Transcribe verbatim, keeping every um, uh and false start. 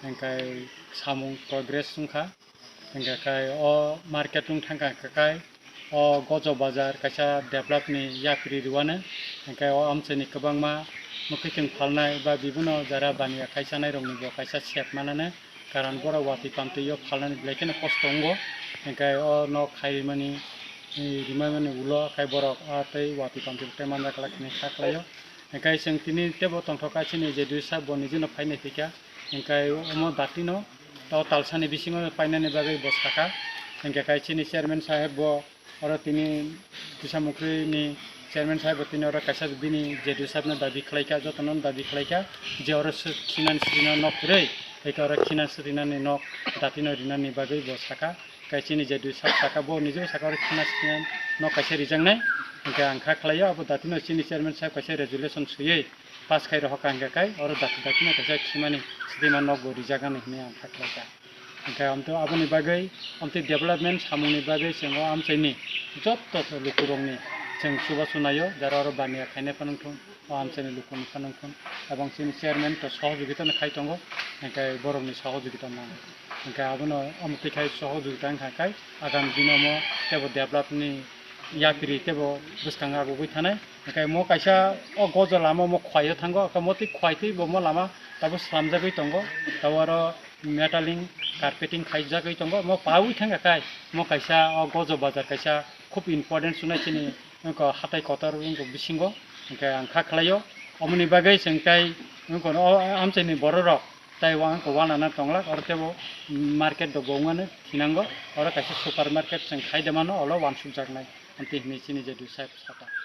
hingkai samung progress wngkha. Hingkha kai o market wng thangkha, hingkha kai o Gojo bazar kaisa develop ni yapri rwano, hingkha o amchaini kwbangma mwkhwtwng phalnai ba bibuno jara baniya khai chanai rokni bo kaisa sep manano, karon borok watwi pamtwi o phalnani belai kheno kosto wngo, hingkha o nok khai rimani, rimani ulo khai borok a tei watwi pamtwi tei manjak lai khini kha khlaio. Hingkha chwng tini tebo tongthok kha chini je dui sap bo nijino phainai phikha, hingkha omo datino o talsani bisingo painani bagwi bo sakha. Hingkha kai chini chairman saheb bo oro tini Tisamukri ni chairman saheb bo tini oro kaisa bini je dui sap no dabi khlaikha, jotono dabi khlaikha je oro sw-, khinan srina nok kwrwi, hingkha oro khinan srinani nok datino rinani bagwi bo sakha. Kai chini je dui sap sakha bo nijebo sakha oro khina srina nok kaisa rijaknai, hingkha ang kha khlaio abo datino chini chairman saheb kaisa resolution swiwi pass khai rohorkha, hingkha kai oro dati dati no kaisa khimani swtwima nokbo rijaknani hinwi ang kha khlaikha. Hingkha amtwi aboni bagwi, amtwi development samungni bagwi chwng o amchaini jotto lukurokni chwng chubachu naio, jara oro baniya khainai phano wngthung, o amchaini lukuni phano wngthung, ebong chini chairman to sohojogita no khai tongo, hingkha borokni sohojogita nango, hingkha abono amtwi khai sohojogita wngkha khai agami dino omo teibo develop ni yapri teibo bwskango agugwi thanai. Hingkhe mo kaisa o Gojo lama mo khwlaio thango, hingkhe mo twi khwlai twi bo mo lama tabuk slamjagwi tongo. Tabuk aro metaling carpeting khaijagwi tongo. Mo paui thangkha khai mo kaisa o Gojo bazar kaisa khub important sunai chini wngkha hatai kotor wngkha bisingo. Hingkhe ang kha khlaio. Omoni bagwi chwng tei wngkha o amchaini bororok tei wngkha uanana tonglak oro teibo market rok bo wngmani thinango. Oro kaisa super market chwng khai de mano, olo uansukjaknai. Amtwi hinwi chini je dui side saka.